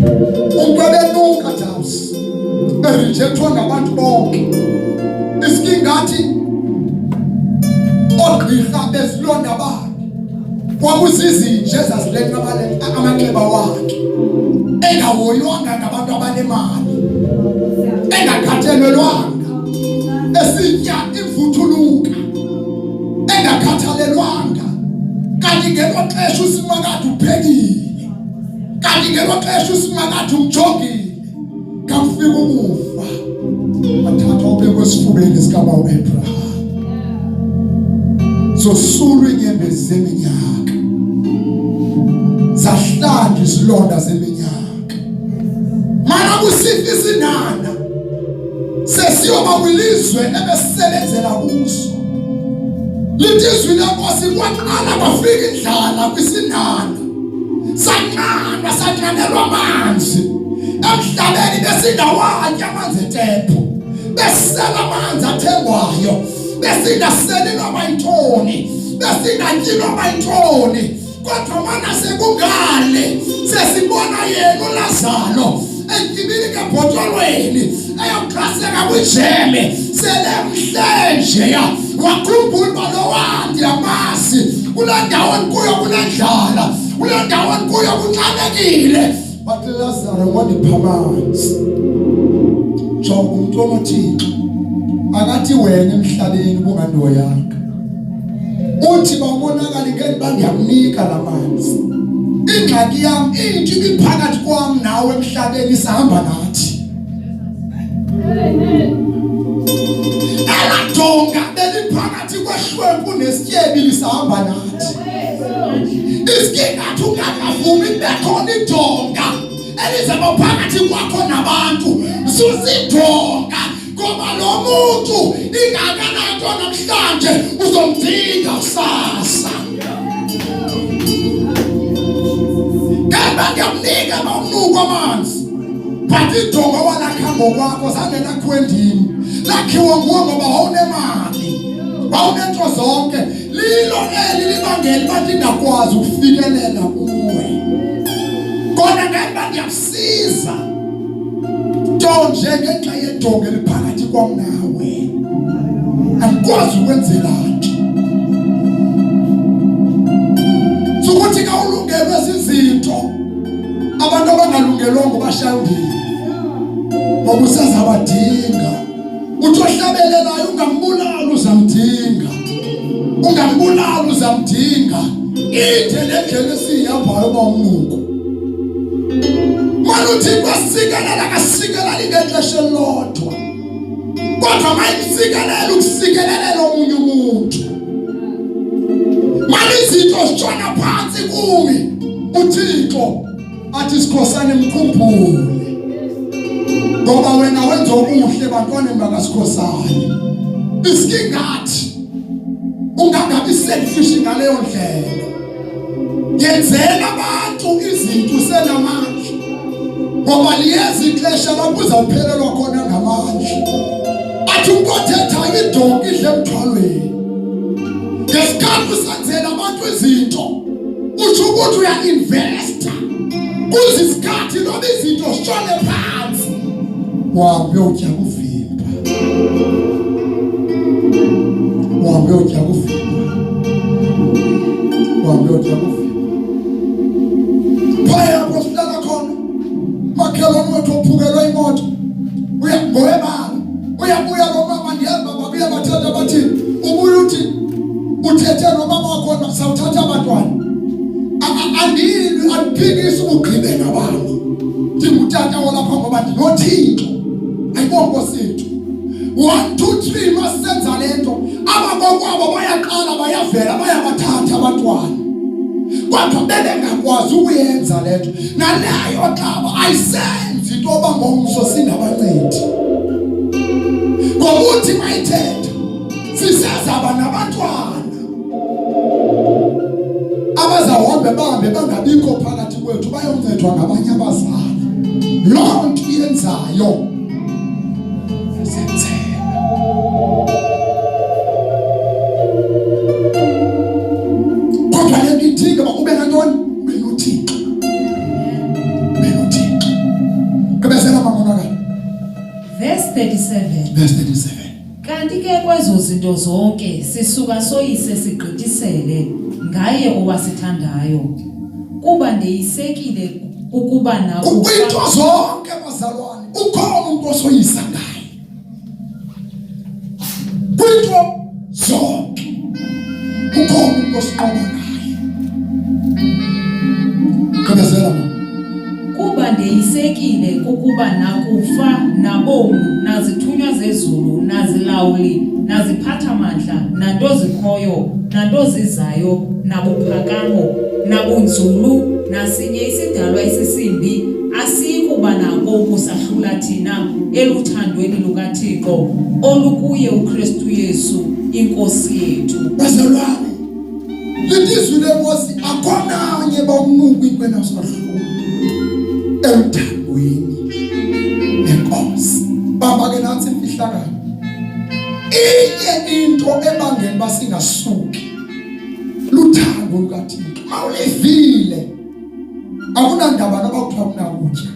Umuntu ebenuka Jabs erejectwa ngabantu bonke. Isikingathi ogqirha bezilonda bakhe kwakuzizinja ezazilenqa amanxeba wakhe engahoywanga ngabantu abanemali engakhathelelwanga esitya ivuthuluka engakhathalelwanga kanti ngelo xesha usimakade uphekile kanti ngelo xesha usimakade umjongile Kafika ukufa wathatha ubekwe esifubeni sikaba uAbraham. Zosulwa inyembezi zeminyaka, zahlanja izilonda zeminyaka. Mana kusifa isinana sesiyoba kwilizwe ebesisebenzela kuso. Lithi izwi lenkosi kwaqala kwafika indlala kwisinana sanqanwa sanqanelwa amanzi emhlabeni besingawatyi amanzi etephu besisela amanzi athengwayo besingaseli noba yintoni besingatyi noba yintoni kodwa mana sekungale sesibona yena uLazaro etyibilika ebhotolweni eyoxhaseka kwijele selemhle njeya wakhumbula uba lowa ndiyamazi kule ndawo ndikuyo kunendlala kule ndawo ndikuyo kunxanekile wathi Lazaro ngondipha amanzi jonga umntu onothixo akathi wena emhlabeni ubungandihoyanga uthi bawubonakali ngeke uba ndiyakunika la manzi ingxaki yam into ibiphakathi kwam nawe emhlabeni isahamba nathi eladonga beliphakathi kwehlwempu nesityebi lisahamba nathi isikingathi ungangavumi kube khona idonga elizaba phakathi kwakho nabantu susidonga ngoba lo muntu ingakananto namhlanje uzomdinga kusasa kemba ngiyakunika bawunuka amanzi but idongo walakha ngokwakho zange lakhiwe ndimi lakhiwa nguwe ngoba wawunemali wawunento zonke lilo eli libangela uba ndingakwazi ukufikelela kuwe kona ngemba ndiyakusiza nto nje ngenxa yedongo eliphakathi kwam nawe andikwazi ukwenzela nto sukuthi ka ulungelwe zizinto abantu abangalungelwanga bashaya undini ngoba usazabadinga uthi ohlabelelayo ungambulali uzamdinga ungambulali uzamdinga ide le ndlela esiyihambayo uba umnuko mana uthixo asikelela akasikeleli ngexesha elilodwa kodwa mayimsikelela ukusikelelela omunye umuntu mana izinto zitshona phantsi kumi uthixo athi sikhosane mkhumbule ngoba wena wenza okuhle bantwaneni bakasikhosane isikingathi ungangabi selfish ngaleyo ndlela yenzela abantu izinto usenamandla ngoba liyeza ixesha lapho uzawuphelelwa khona ngamandla athi umntu othethayo idonki idle emthwalweni ngesikhathi usenzela abantu izinto usho ukuthi uya-investa kuze isikhathi noba izinto zishone phansi wambe uyotya kuvimba wambe uyotya kuvimba wambe uyotya kuvimba phaya apho sihlala khona makhelwane wethu ophukelwe imoto uyangoyebala uyabuya lo mama ndiyazi uba babuya bathetha bathini ubuya uthi uthethe nomama wakhona sawuthatha abantwana andilwi andiphikisi ubugqibe nabantu ndingutata walapha ngoba ndinothixo ayibongo sethu one two three masenza le nto abakokwabo bayaqala bayavela bayabathatha abantwana kodwa bebengakwazi ukuyenza le nto naleyo xaba ayisenzi into yoba ngomso singabancedi ngokuthi mayithetha sisezaba nabantwana abazawuhambe bahambe bangabikho phakathi kwethu bayoncedwa ngabanye abazali loo nto iyenzayo senzela kodwa le nto idinga uba ube nantoni ube nothixo ube nothixo. Verse 37. Verse 37. Kanti ke kwezo zinto zonke sisuka soyise sigqithisele ngaye owasithandayo. Kuba ndeyisekile ukuba nakufa. Kwinto zonke bazalwane ukhona umuntu osoyisa ngaye. Kwinto zonke ukhona umuntu osinqoba ngaye. Gqibezela mama. Kuba ndeyisekile kukuba nakufa nabomi nazithunywa zezulu nazilawuli naziphathamandla nanto zikhoyo nanto zizayo nabuphakamo nabunzulu nasinye isidalwa esisimbi asiyi kuba nako ukusahlula thina eluthandweni lukaThixo olukuye uKristu Yesu iNkosi yethu. Bazalwane, lithi izwi lenkosi akhonanye bawunuka into enasohlula emthandweni nenkosi. Baba ke nansi imfihlakalo. Inye into ebangela uba singasuki luthando lukaThixo. Mawulivile akunandaba noba kuthiwa kunakutya,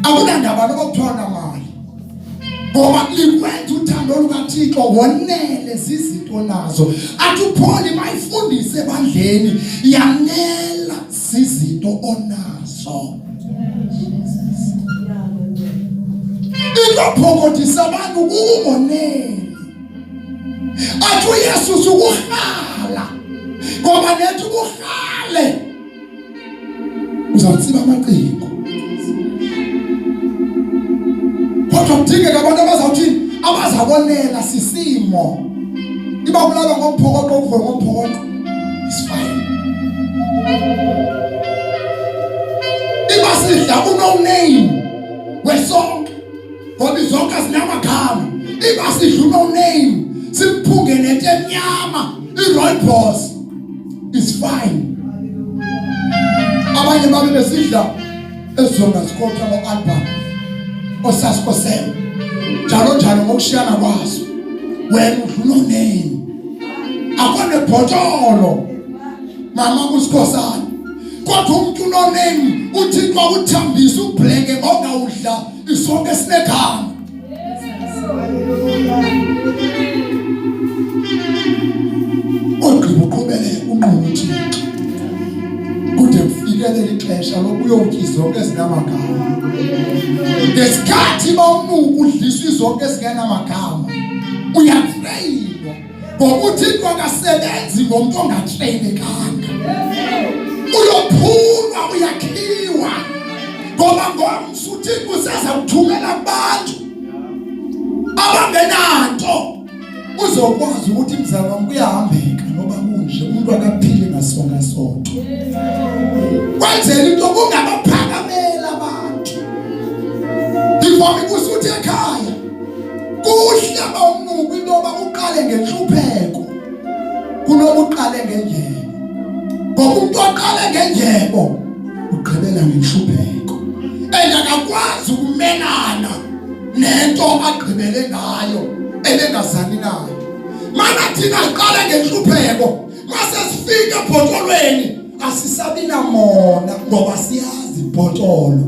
akunandaba noba kuthiwa namali, ngoba likwenza uthando lukaThixo wonele zizinto nazo. Athi uPaul mayifundise ebandleni, yanela zizinto onazo. Into phokodisa abantu kukungoneli. Athi uYesu sukuhala ngoba nethi ukuhale uzawutsiba amaciko. Kodwa kudingeka abantu abazawuthini, abazabonela sisimo. Iba kulala ngomphokoqo uvuke ngomphokoqo is fine. Iba sidla uno name wesonke ngoba izonke zinamagama. Iba sidla uno name simphunge nento emnyama i-rooibos is fine. Abanye babe besidla ezonga zikhothwa ngo-album osasikosela njalo njalo ngokushiyana kwazo, wena udla uno name akho nebhotolo mama kusikhosana. Kodwa umuntu unoname uThixo akuthambisa ubhleke ngongawudla isonke esinegama. Ogqiba uqhubele unquma uThixo kude kufikelele ixesha lokuyotya izonke ezinamagama. Ngesikhathi bawunuka udliswa izonke ezingenamagama uyatreyinwa ngoba uThixo akasebenzi ngomntu ongatreyinekanga. Uyophulwa, uyakhiwa ngoba ngomso uThixo useza kuthumela kubantu abangenanto. Uzokwazi ukuthi mzalwane wami kuyahambeka noba kunje, umuntu akaphili ngasonga sonto. Kwenzela into kungabaphakamela abantu. Ngivame ukuthi ekhaya kuhle bawunuka into yoba uqale ngenhlupheko kunokuqale ngendyebo, ngoba umuntu oqale ngendyebo ugqibela ngenhlupheko and akakwazi ukumelana nento agqibele ngayo ebengazani nayo. Mana thina siqale ngenhlupheko, mase sifika ebhotolweni asisabi namona ngoba siyazi ibhotolo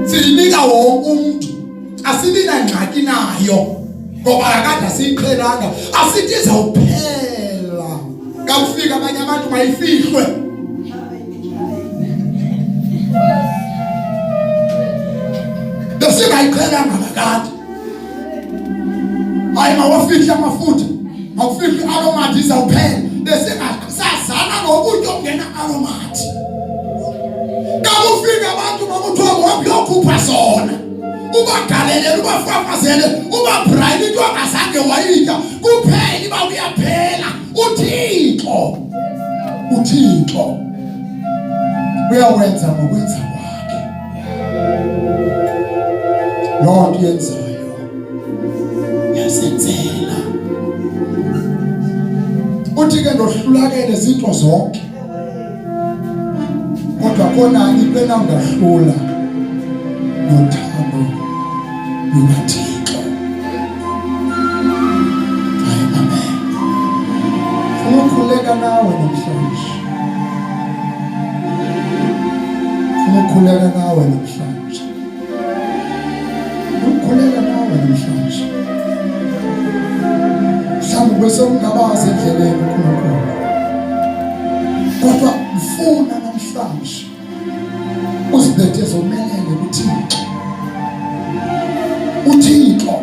siyinika wonke umuntu, asibi nangxaki nayo ngoba akade asiyiqhelanga, asithi izawuphela kakufika abanye abantu mayifihlwe. Besingayiqhelanga kakade. Hayi, mawafihle amafutha, mawufihle i-aromat izawuphela. Besingasazana nokutya okungena aromat. Kakufika abantu makuthiwa ngokuyokhupha zona, ubagalelele, ubafafazele, ubabrayile into angazange wayitya, kuphela iba kuyaphela. uThixo uThixo uyawenza ngokwenza kwakhe loo nto yenzayo yasenzela. Uthi ke ndohlulakele izinto zonke, kodwa kona into enangahlula nothando lukaThixo. Hayi, amen. Funa ukhuleka nawe namhlanje, funa ukhuleka nawe namhlanje. Ube sewungabaza endleleni uNkulunkulu. Kodwa mfuna namhlanje uzibethe zomelele kuThixo. UThixo.